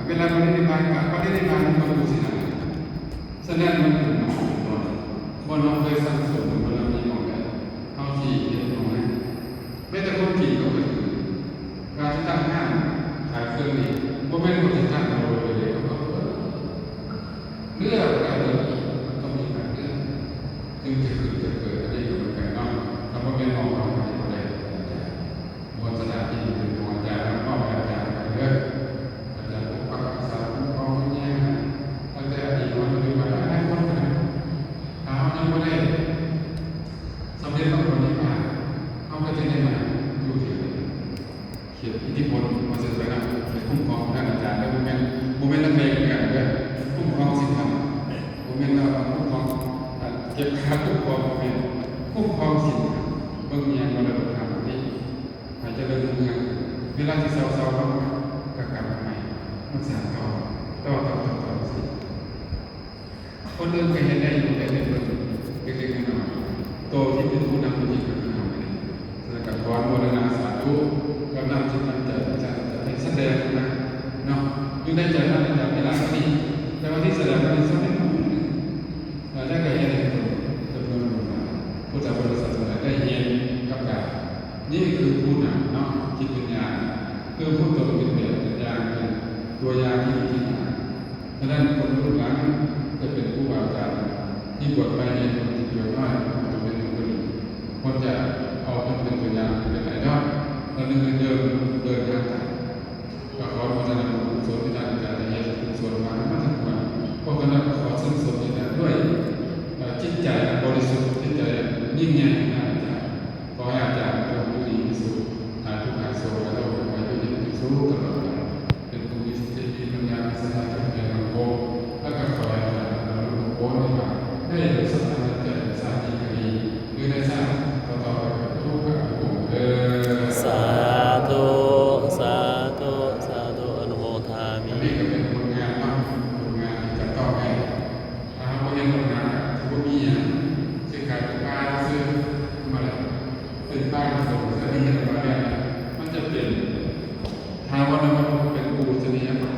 ເວລາປະລິນິບພານ ກະປະລິນິບພານ ມັນກໍຢູ່ທີ່ນັ້ນ. ສະນັ້ນ ມັນເປັນບ່ອນ ບ່ອນເຮົາເຄີຍສັ່ງສົມ ບ່ອນເຮົາມີໝ່ອງໃດ ເຮົາຊິເຮັດໝ່ອງນັ້ນ. ແມ້ແຕ່ຄົນຈີນເຂົາກໍຄື ການຊິຕັ້ງຮ້ານຂາຍເຄື່ອງນີ້ ບໍ່ແມ່ນວ່າຊິຕັ້ງໂດຍເດ ເຂົາກໍເລືອກ ເລືອກໄດ້ເບິ່ງອີກ ມັນຕ້ອງມີການເລືອກ ຈຶ່ງຈະຂຶ້ນຈະເກີດ. ອັນນີ້ກໍເໝືອນກັນເນາະ ຖ້າບໍ່ແມ່ນຂອງເຮົາ ເຮົາເຮັດບໍ່ໄດ້. ອາຈານ ໂມທະນາທີ່ເປັນຂອງອາຈານ ແລ້ວມອບໃຫ້ອາຈານໄປເດີ. ອາຈານປົກປັກຮັກສາ ຄຸ້ມຄອງດູແລໃຫ້ ຕັ້ງແຕ່ອະດີດມາປັດຈຸບັນ ຫຼາຍໆຄົນນະ. ຖ້າເຮົາຍັງບໍ່ໄດ້ສຳເລັດມາຜົນນິບພານ ເຮົາກໍຈະໄດ້ມາຢູ່ທີ່ເຂດອິດທິພົນ ວ່າຊັ້ນຊະເນາະ ເຂດຄຸ້ມຄອງຂອງທ່ານອາຈານເດີ. ບໍ່ແມ່ນ ບໍ່ແມ່ນນັກເລງຄືກັນເດີ ຄຸ້ມຄອງສິນທຳ. ບໍ່ແມ່ນວ່າຄຸ້ມຄອງ ເກັບຄ່າຄຸ້ມຄອງ ບໍ່ແມ່ນ ຄຸ້ມຄອງສິນທຳ. ເບິ່ງແຍງມໍລະດົກທາງນີ້ ໃຫ້ຈະເລີນຮຸ່ງເຮືອງ. ເວລາທີ່ເຊົາໆ ເຮົາກໍກັບມາໃໝ່ ມັນສ້າງຕໍ່ ຕໍ່ ຕໍ່ ຕໍ່ ຕໍ່ຊິ. ຄົນອື່ນກໍເຮັດໄດ້ຢູ່ ແຕ່ເຮັດເບິ່ງເລັກໆ ນ້ອຍໆ. ໂຕທີ່ເປັນຜູ້ນຳຈິງໆ ກໍຄືເຮົານີ້. ສະນັ້ນກໍຂໍອະນຸໂມທະນາສາທຸກັບນ້ຳຈິດນ້ຳໃຈທີ່ທ່ານອາຈານໄດ້ສະແດງມາເນາະ ຢູ່ໃນໃຈທ່ານອາຈານເວລານີ້. ແຕ່ວ່າທີ່ສະແດງມານີ້ສ່ວນໜຶ່ງ ແລ້ວກໍເຮັດໃຫ້ຄົນຈຳນວນຫຼວງຫຼາຍ ພຸດທະບໍລິສັດທັງຫຼາຍໄດ້ເຫັນກັບຕາ. ນີ້ຄືຜູ້ນຳເນາະ ຈິດວິນຍານ ຄືຜູ້ຕົນເປັນແບບເປັນຢ່າງ ເປັນຕົວຢ່າງທີ່ດີທີ່ງາມ. ສະນັ້ນ ຄົນລຸ້ນຫຼັງຈະເປັນຄູບາອາຈານທີ່ບວດໃໝ່ໃຫ້ຄົນທີ່ເກີດນ້ອຍ ເປັນຄົນດີ ຄວນຈະເອົາເພິ່ນເປັນຕົວຢ່າງ ເປັນໄອດອລ ແລະ ເດີນ ເດີນ ເດີນທາງໄປ. ກໍຂໍອະນຸໂມທະນາບຸນກຸສົນທີ່ທ່ານອາຈານໄດ້ເຮັດກຸສົນມາທັງໝົດທັງມວນ. ພວກຄະນະກໍຂໍຊື່ນຊົມອາຈານດ້ວຍ ເອີ ຈິດໃຈອັນບໍລິສຸດ ຈິດໃຈອັນຍິ່ງໃຫຍ່ຂອງທ່ານອາຈານ. ຂໍໃຫ້ອາຈານຈົ່ງຢູ່ດີມີສຸກ ຫາຍທຸກຫາຍໂສກ ແລະ ໂລກໃຫ້ຢູ່ເຢັນເປັນສຸກຕະຫຼອດການ. ເປັນຜູ້ມີສະຕິ ມີປັນຍາ ມີສະມາທິ ແຂງໝັ້ນຄົງ ແລະ ກໍຂໍໃຫ້ອາຈານບັນລຸອອກໂພນິບພານໄດ້ໂດຍສະມານໃນຊາດນີ້ກໍດີ ຫຼືໃນຊາດຕໍ່ໆໄປທຸກໆພະອົງເທີ້. ສາທຸ ສາທຸ ສາທຸ ອະນຸໂມທາມິ. ອັນນີ້ກໍເປັນຜົນງານເນາະ ຜົນງານທີ່ຈະຕ້ອງໄດ້ ຖ້າເຮົາບໍ່ເຮັດຜົນງານ ກໍບໍ່ມີຫຍັງ ຊິກາຍເປັນປ່າຊື່ໆ ມາແລ້ວ ເປັນປ່າທີ່ສົມ ອັນນີ້ເຮັດອອກມາແລ້ວ ມັນຈະເປັນ ຖ້າວ່າມັນເປັນປູຊະນີຍະບັດ